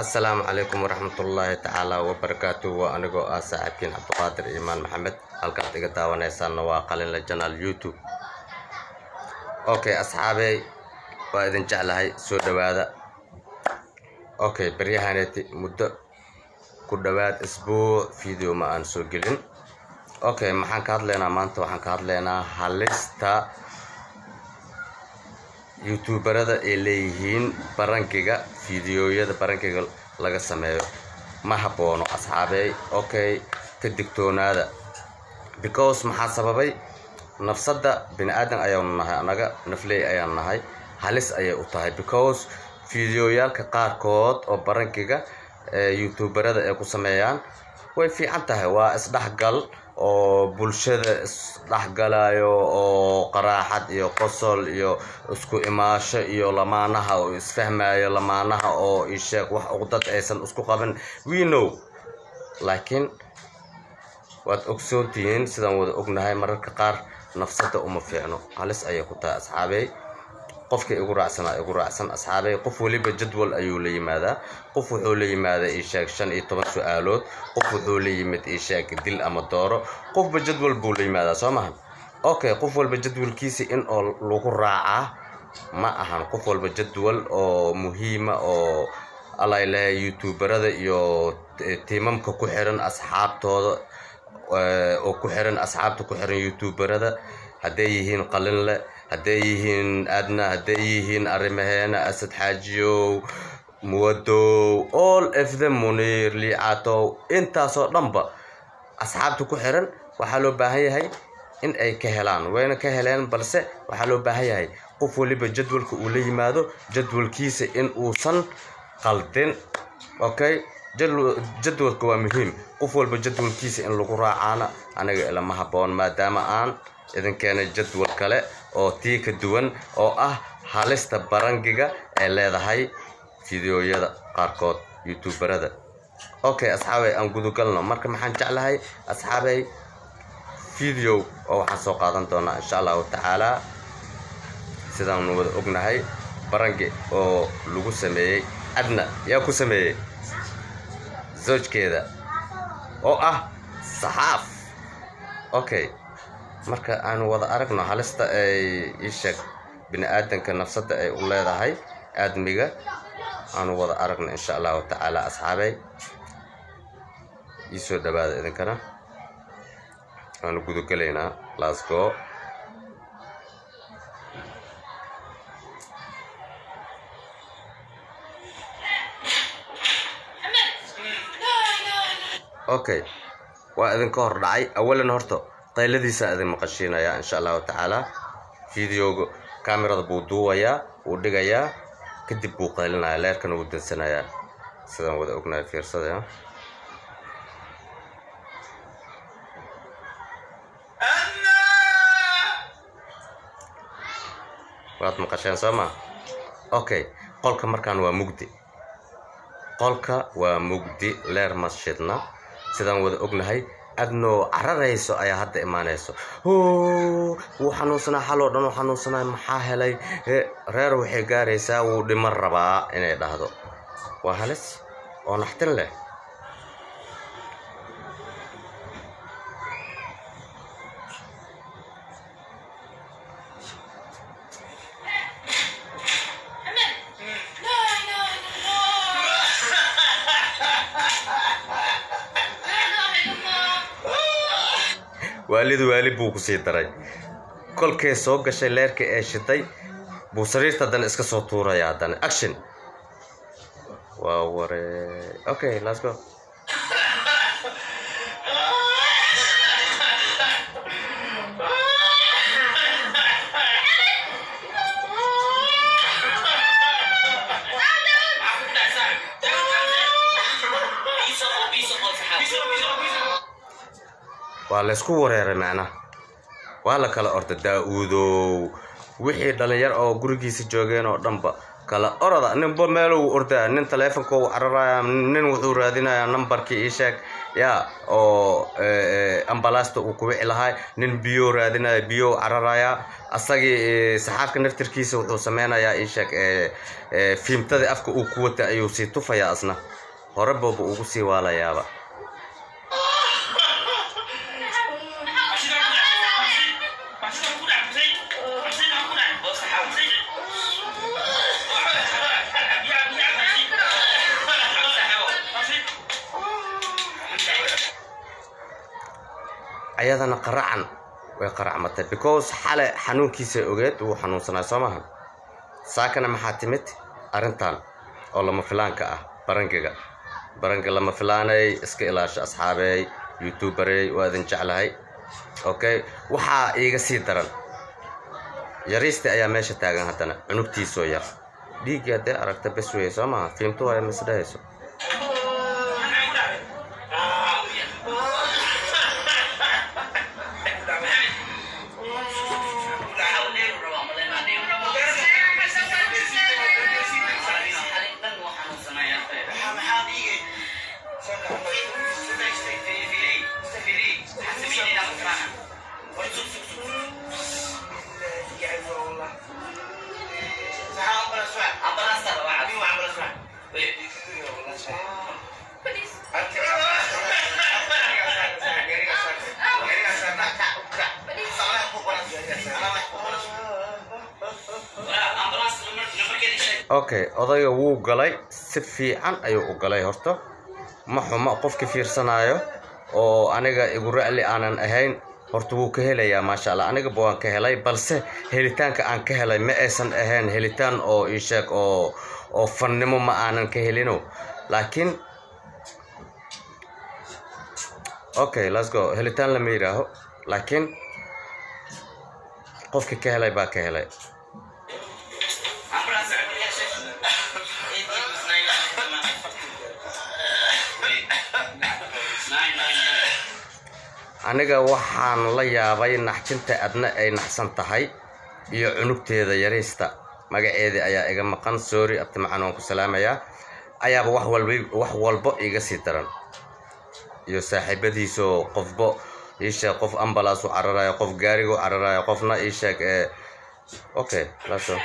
Assalaamu calaykum waraxmatullaahi tacaala wabarakaatu. Waa anigoo ah saaxiibkiin Cabdiqaadir Iimaan Maxamed. Halkaad iga daawanaysaanna waa Qalinle Channel YouTube. Okay asxaabey, waa idin jeclahay, soo dhowaada. Okay, baryahaneeti muddo ku dhowaad isbuuc video ma aan soo gelin. Okay, maxaan ka hadlaynaa maanta? Waxaan ka hadlaynaa halista youtuberada ay leeyihiin prankiga, fiidiyoyada prankiga laga sameeyo ma haboono asxaabey. Okay, ka digtoonaada, because maxaa sababay? Nafsadda bini aadan ayaanu nahay, anaga nafley ayaan nahay, halis ayay u tahay, because fiidiyoyaalka qaarkood oo prankiga youtuberada ay ku sameeyaan way fiican tahay, waa isdhexgal oo bulshada isdhexgalayo oo qaraaxad iyo qosol iyo isku imaasho iyo lamaanaha oo isfahmayo, lamaanaha oo isheeg wax uqdad aysan isku qaban, we know. Laakiin waad ogsoontihiin, sidaan wada ognahay, mararka qaar nafsadda uma fiicno, halis ayay ku tahay asxaabey. Qofka igu raacsanaa igu raacsan asxaabey. Qof waliba jadwal ayuu la yimaadaa. Qof wuxuu la yimaadaa isheeg 15 su-aalood, qof wuxuu la yimid isheeg dil ama dooro, qofba jadwal buu la yimaadaa, soo maha? Okay, qof walba jadwalkiisa in oo lagu raacaa ma ahan. Qof walba jadwal oo muhiima oo alaylehe youtuberada iyo tiimamka ku xiran asxaabtooda oo ku xiran, asxaabta ku xiran youtuberada, hadday yihiin Qalinle, hadday yihiin Adna, hadday yihiin arrimaheena, Asad Xaajiyow, Muwadow, all of them, Muniir Liicatow, intaasoo dhanba asxaabta ku xiran waxaa loo baahan yahay in ay ka helaan, wayna ka heleen, balse waxaa loo baahan yahay qof waliba jadwalka uu la yimaado jadwalkiisa in uusan qaldin. Okay, jadwalka waa muhiim, qof walba jadwalkiisa in lagu raacaana aniga ilama haboon, maadaama aan idin keenay jadwal kale oo tii ka duwan oo ah halista prankiga ay leedahay fideoyada qaarkood youtuberada. Okay asxaabey, aan gudagalno. Marka maxaan jeclahay asxaabey, video oo waxaan soo qaadan doonaa insha Allahu tacaala, sidaanu wada ognahay, pranki oo lagu sameeyey Adna. Yaa ku sameeyey? Zoojkeeda oo ah Saxaaf. Okay, marka aanu wada aragno halista ay ii sheeg bini aadanka nafsadda ay u leedahay aadmiga. Aanu wada aragno insha Allahu tacaala. Asxaabey, ii soo dhawaada idinkana, waanu gudagelaynaa. Let's go. Okay, waa idinka hor dhacay. Awalan horta qayladiisaa idin maqashiinayaa insha Allahu tacaala. Videoga kamerada buu duubayaa, wuu dhigayaa, kadib buu qaylinayaa, leerkana wuu dansanayaa, sidaan wada ognahay. Fiirsada. Waad maqasheen, soo ma? Okay, qolka markaan waa mugdi, qolka waa mugdi, leer ma shidna. Sidaan wada ognahay, Adnoo cararayso ayaa hadda imaanayso. Wuu xanuunsanaa, xaloo dhan uu xanuunsanaa, maxaa helay reer? Waxay gaaraysaa wuu dhiman rabaa inay dhahdo. Waa halis oo naxtin leh. لا اله الا الله، لا اله الا الله. Waalidu waali buu ku sii daray. Kolkay soo gashay, leerka ee shiday, buu sariirta haddana iska soo tuuraya, haddana action waa waree. Okay, let's go. Waa laysku wareeray, macnaha waa la kala orda. Daa-uudow wixii dhalinyar oo gurigiisa joogeen oo dhanba Kala orada, ninba meeluu ordaya, nin taleefonka u cararaya, nin wuxuu raadinayaa nambarkii ii sheeg ya oo ambalaasta uu ku wici lahaa, nin biyo raadinaya, biyo cararaya. Asagii saxaafka naftirkiisa wuxuu sameynayaa ii sheeg fiimtadii afka uu ku watay ayuu sii tufayaa, asna hore booba ugu sii waalayaaba. Ayadana qaracan way qaracmatay because xale xanuunkiisa ogeed, wuu xanuunsanaa, soo maaha? Saakana maxaa timid arrintan oo lama filaanka ah? Barangiga, barangi lama filaanay. Iska ilaasho asxaabeey, youtuberey, waa idin jeclahay. Okay, waxaa iiga sii daran yariistii ayaa meesha taagan, haddana cunugtiisoo yar dhiiggii haddee aragta bes weye, soo maaha? Fiimto waaya misdhahayso. Okay, odayga wuu galay, si fiican ayuu u galay. Horta ma xuma, qofki fiirsanaayo oo aniga igu ra'li aanan ahayn horta wuu ka helayaa, maasha Allah. Anigaba waan ka helay, balse helitaanka aan ka helay ma aysan ahayn helitaan oo ii sheeg oo fannimo, ma aanan ka helino. Laakiin okay, let's go. Helitaan lama yidhaaho, laakiin qofki ka helay baa ka helay. Aniga waxaan la yaabay naxjinta adna ay naxsan tahay iyo cunugteeda yariista, magaceedii ayaa iga maqan, sorry. Abti macan, waan ku salaamayaa. Ayaaba wax walba, wax walbo iga sii daran iyo saaxiibadiisoo qofbo ii sheeg, qof ambalaas u cararayo, qof gaariga u cararayo, qofna ii sheeg ee. Okay, let's go.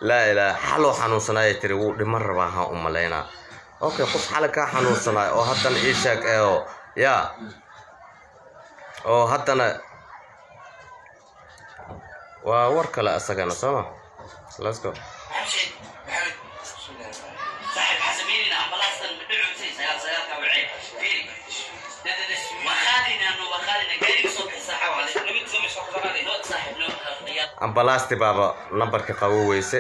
Laa ilaa xaloo xanuunsanaaya tiri, wuu dhiman rabaa haan u malaynaa. Okay, qof xale kaa xanuunsanaay oo haddana ii sheeg eo ya oo haddana waa war kale asagana, sooma? Let's go. Ambalaasti baaba nambarka qabo weyse,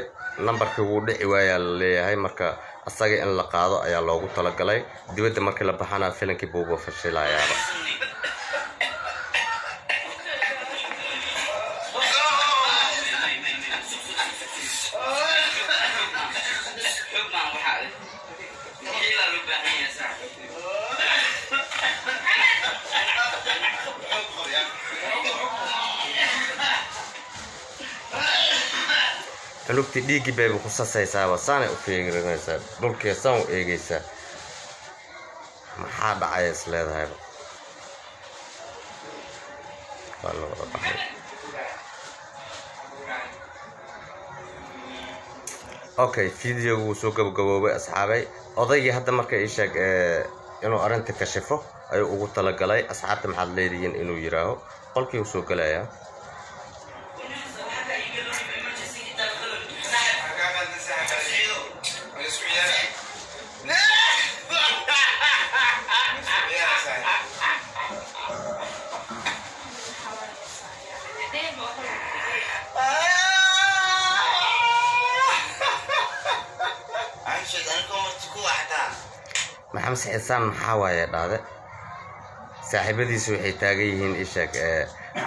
nambarkii wuu dhici waayaa la leeyahay. Marka asaga in la qaado ayaa loogu talagalay dibadda. Markii la baxana filankii buuba fashilayaaba. Cunugtii dhiiggii bayba ku sasaysaaba, saanay u fiirinaysaa dhulkee, saan u eegaysaa, maxaa dhacaya is leedahayba. Waa la wada baxay. Okay, videogu wuu soo gabagaboobay asxaabay. Odaygii hadda marka ii sheeg inuu arrinta kashifo ayuu ugu talagalay. Asxaabta maxaad leedihiin inuu yiraaho? Qolkii uu soo gelayaa. Maxamed Xisaan maxaa waaye dhahde? Saaxiibadiisu waxay taagan yihiin isheeg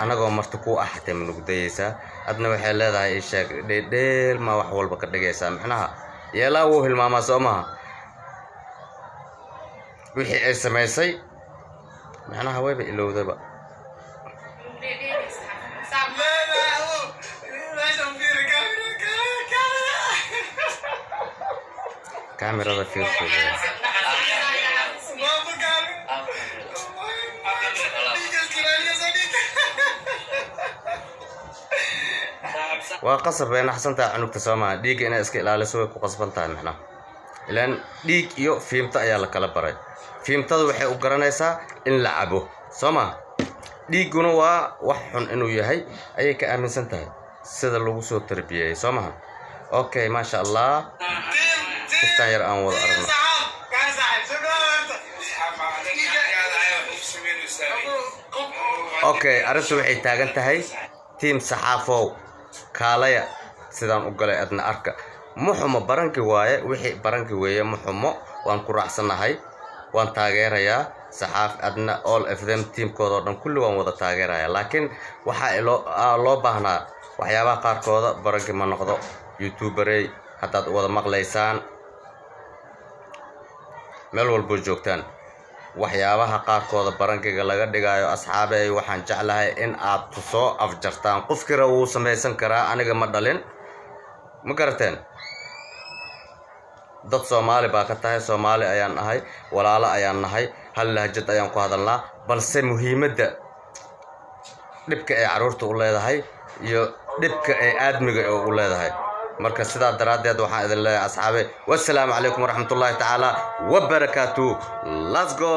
anagoo marti ku ah xatay ma nugdayeysaa? Adna waxay leedahay ii sheeg dheeldheel ma wax walba ka dhigaysaa micnaha yeelaa wuu hilmaamaa soo maha wixii ay samaysay micnaha wayba ilowdaba. Kaamirada fiirso. Waa qasab bay naxsan tahay cunugta soo maha dhiigga inay iska ilaaliso way ku qasban tahay micnaha ilaan dhiig iyo fiimto ayaa la kala baray. Fiimtada waxay u garanaysaa in la cabo soo maha dhiigguna waa wax xun inuu yahay ayay ka aaminsan tahay sida lagu soo tarbiyeeyey soo maha. Okay, maasha Allah, kistaan yar aan wada aragno. Okay, arrintu waxay taagan tahay tiim saxaafow kaalaya sidaan u galay adna arka ma xumo baranki waaye wixii baranki weeye ma xumo waan ku raacsanahay waan taageerayaa saxaaf adna all of them tiimkooda oo dhan kulli waan wada taageerayaa laakiin waxaa loo baahnaa waxyaabaha qaarkooda baranki ma noqdo youtuberey haddaad wada maqlaysaan meel walboo joogtaan waxyaabaha qaarkooda barankiga laga dhigayo asxaabey waxaan jeclahay in aad soo afjartaan. Qofkira wuu samaysan karaa aniga ma dhalin ma garateen dad Soomaali baa ka tahay Soomaali ayaan ahay walaalo ayaan nahay hal lahjad ayaan ku hadalnaa balse muhiimadda dhibka ay carruurta u leedahay iyo dhibka ay aadmiga u leedahay. Marka sidaa daraaddeed waxaan idin leeyahay asxaabe wassalaamu calaykum waraxmatullaahi tacaala wabarakaatu. Let's go.